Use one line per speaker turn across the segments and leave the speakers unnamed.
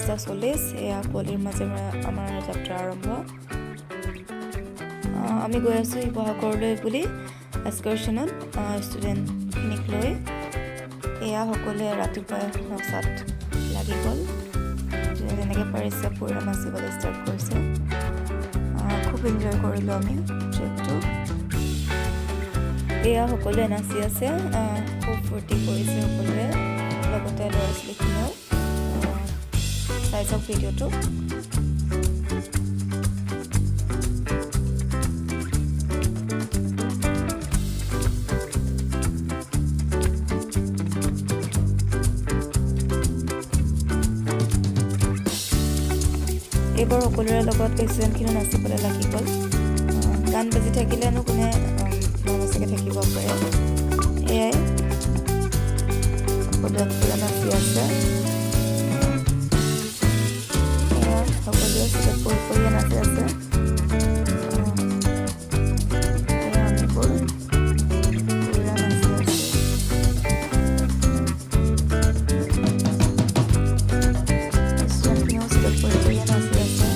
5টা 40। এয়া কুঁৱলীৰ মাজেৰে আমাৰ যাত্ৰা আৰম্ভ। আমি গৈ আছোঁ শিৱসাগৰলৈ বুলি এক্সকাৰ্শ্যনত ষ্টুডেণ্টখিনিক লৈ। এয়া সকলোৱে ৰাতিপুৱাই নচাত লাগি গ'ল। যোনে যেনেকৈ পাৰিছে পূৰা নাচিবলৈ ষ্টাৰ্ট কৰিছে। খুব এনজয় কৰিলোঁ আমি ট্ৰিপটো। এয়া সকলোৱে নাচি আছে, খুব ফূৰ্তি কৰিছে সকলোৱে, লগতে ল'ৰা ছোৱালীখিনিও। চাই যাওক ভিডিঅ'টো। এইবাৰ সকলোৰে লগত ষ্টুডেণ্টখিনিও নাচিবলৈ লাগি গ'ল। গান বাজি থাকিলেনো কোনে ননচাকৈ থাকিব পাৰে? এয়াই সকলোৱে পূৰা নাচি আছে। এয়া সকলোৱে চিটত বহি বহিয়ে নাচি আছে। এয়া আমিবোৰ পূৰা নাচি আছোঁ। ষ্টুডেণ্টখিনিও চিটত বহি বহিয়ে নাচি আছে।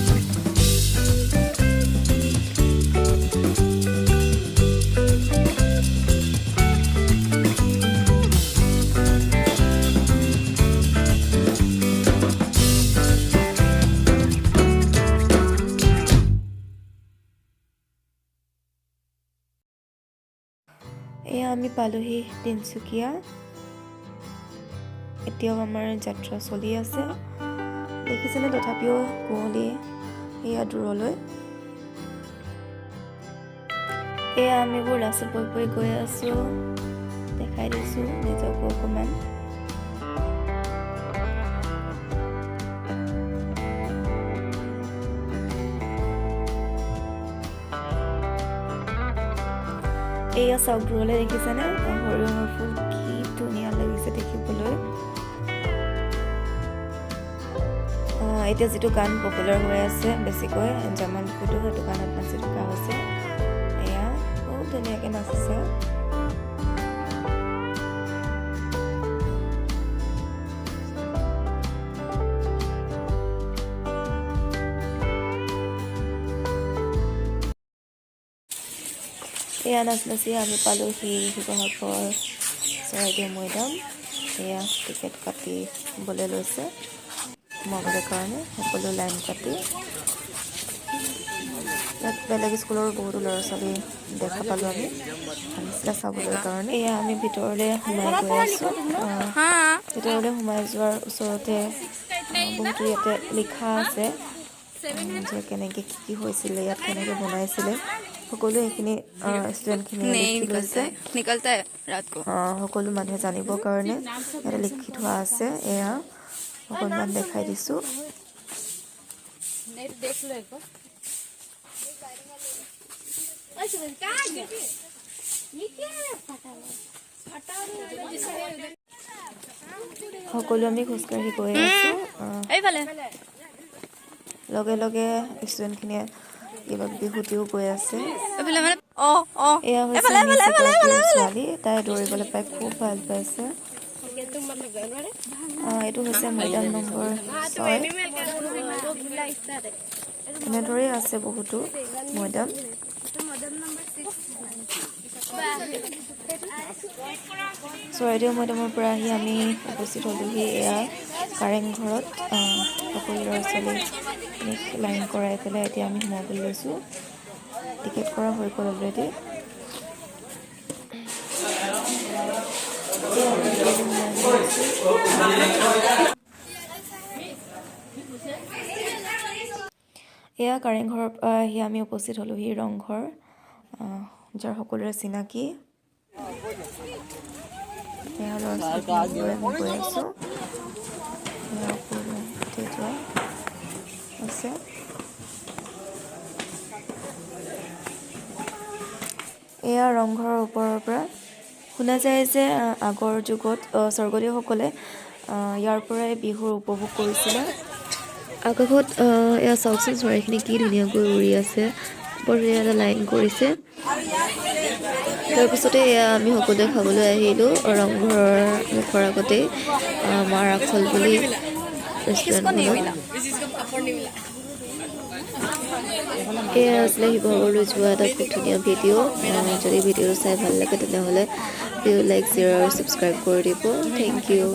এয়া আমি পালোহি তিনিচুকীয়া। এতিয়াও আমাৰ যাত্ৰা চলি আছে। দেখিছেনে তথাপিও কুঁৱলী এয়া দূৰলৈ। এয়া আমিবোৰ ৰাস্তাত বহি বহি গৈ আছোঁ। দেখাই দিছোঁ নিজকো অকণমান। এয়া চাওক, দূৰলৈ দেখিছেনে সৰিয়হৰ ফুল? কি ধুনীয়া লাগিছে দেখিবলৈ। এতিয়া যিটো গান পপুলাৰ হৈ আছে বেছিকৈ, জামাল কুদু, সেইটো গানত নাচি থকা হৈছে। এয়া বহুত ধুনীয়াকৈ নাচিছে। এয়া নাচ নাচি আমি পালোহি শিৱসাগৰ চৰাইদেউ মৈদাম। এয়া টিকেট কাটিবলৈ লৈছে সোমাবলৈ কাৰণে সকলো লাইন পাতি। ইয়াত বেলেগ স্কুলৰো বহুতো ল'ৰা ছোৱালী দেখা পালোঁ আমি, আহিছিলে চাবলৈ কাৰণে। এয়া আমি ভিতৰলৈ সোমাই গৈ আছোঁ। ভিতৰলৈ সোমাই যোৱাৰ ওচৰতে বহুতো ইয়াতে লিখা আছে যে কেনেকৈ কি কি হৈছিলে ইয়াত, কেনেকৈ বনাইছিলে, সকলো সেইখিনি ষ্টুডেণ্টখিনিয়ে লিখি লৈছে।
निकलता है रात को।
সকলো মানুহে জানিবৰ কাৰণে ইয়াতে লিখি থোৱা আছে। এয়া অকণমান দেখাই দিছোঁ।
नहीं, देख लो एक बार।
সকলো আমি খোজকাঢ়ি গৈ আছোঁ।
এইফালে।
লগে লগে ষ্টুডেণ্টখিনিয়ে কিবা কিবি সুধিও গৈ আছে।
এইফালে মানে অ অ
এয়া হৈছে মিছ এগৰাকী ছোৱালী, তাই দৌৰিবলৈ পাই খুব ভাল পাইছে। এইটো হৈছে মৈদাম নম্বৰ 6। এনেদৰেই আছে বহুতো মৈদাম। চৰাইদেউ মৈদামৰ পৰা আহি আমি উপস্থিত হ'লোহি এয়া কাৰেংঘৰত। সকলো ল'ৰা ছোৱালীখিনিক লাইন কৰাই পেলাই এতিয়া আমি সোমাবলৈ লৈছোঁ। টিকেট কৰা হৈ গ'ল অলৰেডি। এতিয়া আমি ভিতৰলৈ সোমাই গৈ আছোঁ। এয়া কাৰেংঘৰৰ পৰা আহি আমি উপস্থিত হ'লোহি ৰংঘৰ, যাৰ সকলোৰে চিনাকি। এয়া ল'ৰা ছোৱালীখিনিক লৈ আমি গৈ আছোঁ। এয়া ওপৰলৈ উঠি যোৱা আছে। এয়া ৰংঘৰৰ ওপৰৰ পৰা শুনা যায় যে আগৰ যুগত স্বৰ্গদেউসকলে ইয়াৰ পৰাই বিহুৰ উপভোগ কৰিছিলে। আকাশত এয়া চাওকচোন, চৰাইখিনি কি ধুনীয়াকৈ উৰি আছে। বৰ ধুনীয়া এটা লাইন কৰিছে। তাৰপিছতে এয়া আমি সকলোৱে খাবলৈ আহিলোঁ ৰংঘৰৰ মুখৰ আগতেই মাৰ আখল বুলি। ৰেষ্টুৰেণ্টখনত। এয়া আছিলে শিৱসাগৰলৈ যোৱা এটা খুব ধুনীয়া ভিডিঅ'। যদি ভিডিঅ'টো চাই ভাল লাগে, তেনেহ'লে ভিডিঅ' লাইক, শ্বেয়াৰ আৰু ছাবস্ক্ৰাইব কৰি দিব। Thank U.